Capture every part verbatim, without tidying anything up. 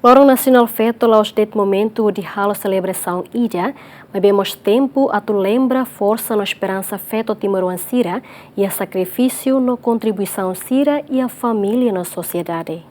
Loron Nasionál Feto la'ós de'it momentu hodi halo selebrasaun ida, maibé mós tempu atu lembra forsa no esperansa feto timoroan sira, iha sakrifísiu no kontribuisaun sira iha família no sosiedade.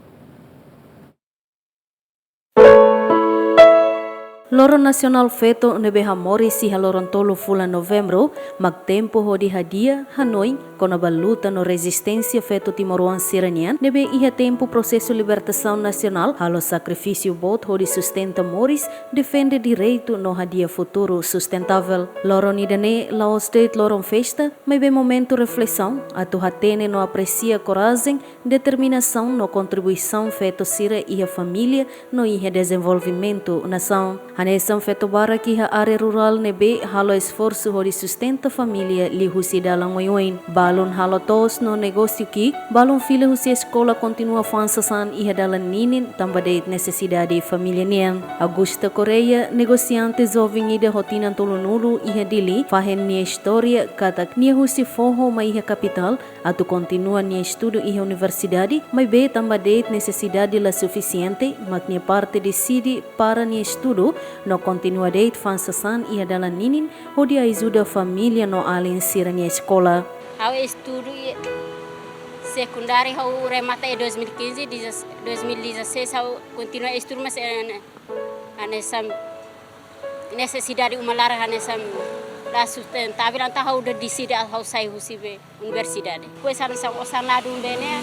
Loron Nasionál Feto ne'ebé hamoris iha loron tolu fulan Novembru, mak tempu hodi hadi'a hanoin kona-ba luta no rezisténsia feto timoroan sira-nian, ne'ebé iha tempu prosesu libertasaun nasionál halo sakrifísiu boot hodi sustenta moris, defende direitu no hadi'a futuru sustentável. Loron ida-ne'e la'ós de'it loron festa, maibé momentu reflesaun, atu hatene no apresia korajen, determinasaun no kontribuisaun feto sira iha família no iha dezenvolvimentu nasaun. Hanesan feto barak iha área rurál ne'ebé halo esforsu hodi sustenta família liuhusi dalan oioin. Balun halo to'os no negósiu ki'ik, balun fila husi eskola kontinua fa'an sasán iha dalan ninin tanba de'it nesesidade família nian. Augusta Correia, negosiante joven ida ho tinan tolunulu iha Dili, fahe nia istória katak nia husi foho mai iha kapitál, atu kontinua nia estudu iha universidade, maibé tanba de'it nesesidade la sufisiente, mak nia parte deside para nia estudu, no kontinua de'it fa'an sasán iha dalan ninin, hodi ajuda família no alin sira-nia eskola. Ha'u estudu iha sekundáriu ha'u remata iha dois mil e quinze, dezas-, dois mil e dezasseis ha'u kontinua estudu, mas, eh, hanesan nesesidade uma laran hanesan la sustentável, entaun ha'u deside ha'u sai husi be universidade. Depois hanesan osan ladún be ne'e,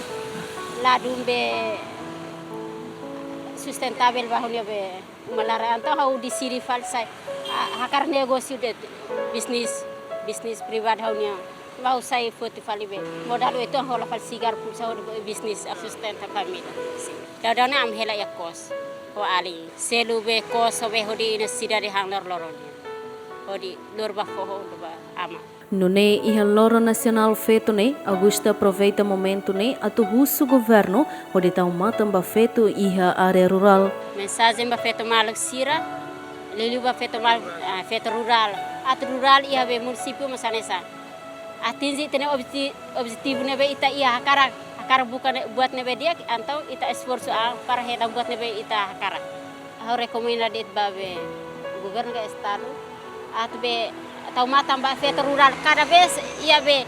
ladún be sustentável ba ha'u-nia be uma laran, entaun ha'u deside fali sai, ah, hakarak negósiu de'it, bisnis, bisnis privadu ha'u-nian. Ha'u sai foti fali be modál, entaun hola fali sigarru pulsa hodi be bisnis atu sustenta família. Daudaun ne'e ami hela iha kos ho alin. Selu be kos ho be hodi iha nesesidade han loroloron. Hodi lori ba foho, lori ba aman. Nune'e iha Loron Nasionál Feto ne'e, Augusta aproveita momentu ne'e atu husu governu hodi tau matan ba feto iha área rurál. Mensajen ba feto maluk sira, liuliu ba feto maluk, ah, feto rurál. Atu rurál iha be munisípiu mós hanesan. Atinje ita-nia objeti-, objetivu ne'ebé ita iha hakarak, hakarak buka ne-, buat ne'ebé di'ak, entaun ita esforsu an para hetan buat ne'ebé ita hakarak. Ha'u rekomenda de'it ba be governu ka estadu atu be tau matan ba feto rurál, kada vez iha be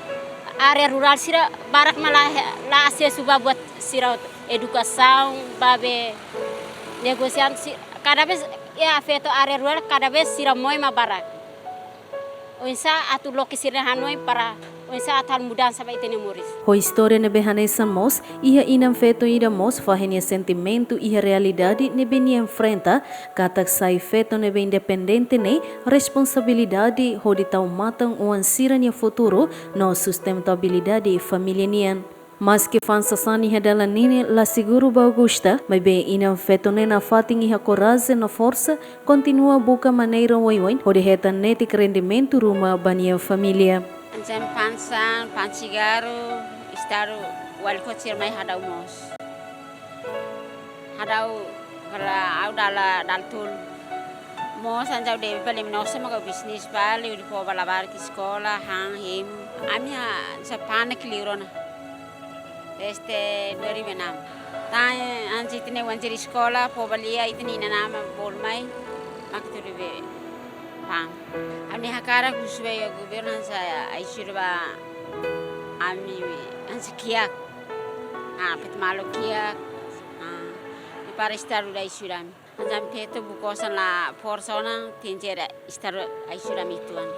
área rurál sira barak mak la, la asesu ba buat sira edukasaun, ba be negosiante si-, kada vez iha feto área rurál kada vez sira moe mak barak. Oinsá atu loke sira-nia hanoin para oinsá atu halo mudansa ba ita-nia moris. Ho istória ne'ebé hanesan mós, iha inan feto ida mós fahe nia sentimentu iha realidade ne'ebé nia enfrenta, katak sai feto ne'ebé independente ne'e responsabilidade hodi tau matan oan sira-nia futuru no sustentabilidade família nian. Maski fa'an sasán iha dalan ninin la seguru ba Augusta, maibé inan feto ne'e nafatin iha korajen no forsa, kontinua buka maneira oioin hodi hetan netik rendimentu ruma ba nia família. Hanesan fa'an sasán, fa'an sigarru, estadu wali kota sira mai hadau mós. Hadau para ha'u dala, dala tolu. Mós hanesan ha'u debe fali, imi nosa maka bisnis fali, hodi fó ba labarik eskola, han, hemu. Ami hanesan fa'an ne'e liu rona. Desde dua ribu enam. Tan antes ita-nia oan sira eskola, fó ba lia ita-nia inan-aman bolu mai, mak tudu be fa'an. Ami hakarak husu ba iha governu hanesan ajuda ba ami hanesan kiak. Ah, feto maluk kiak. Ah, i para estadu atu ajuda ami. Hanesan feto buka osan la forsa ona, tenke estadu ajuda ami uitoan.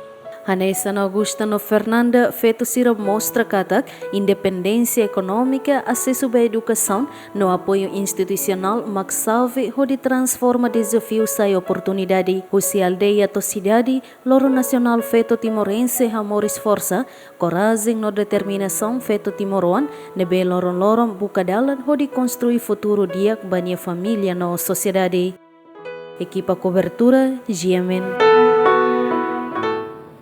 Hanesan Augusta no Fernanda, feto sira mostra katak independénsia ekonómika, asesu ba edukasaun no apoiu institusionál mak xave hodi transforma dezafiu sai oportunidade. Husi aldeia to'o sidade, Loron Nasionál Feto Timorense hamoris forsa, korajen no determinasaun feto timoroan ne'ebé loron-loron buka dalan hodi konstrui futuru di'ak ba nia família no sosiedade. Ekipa kobertura, G M N.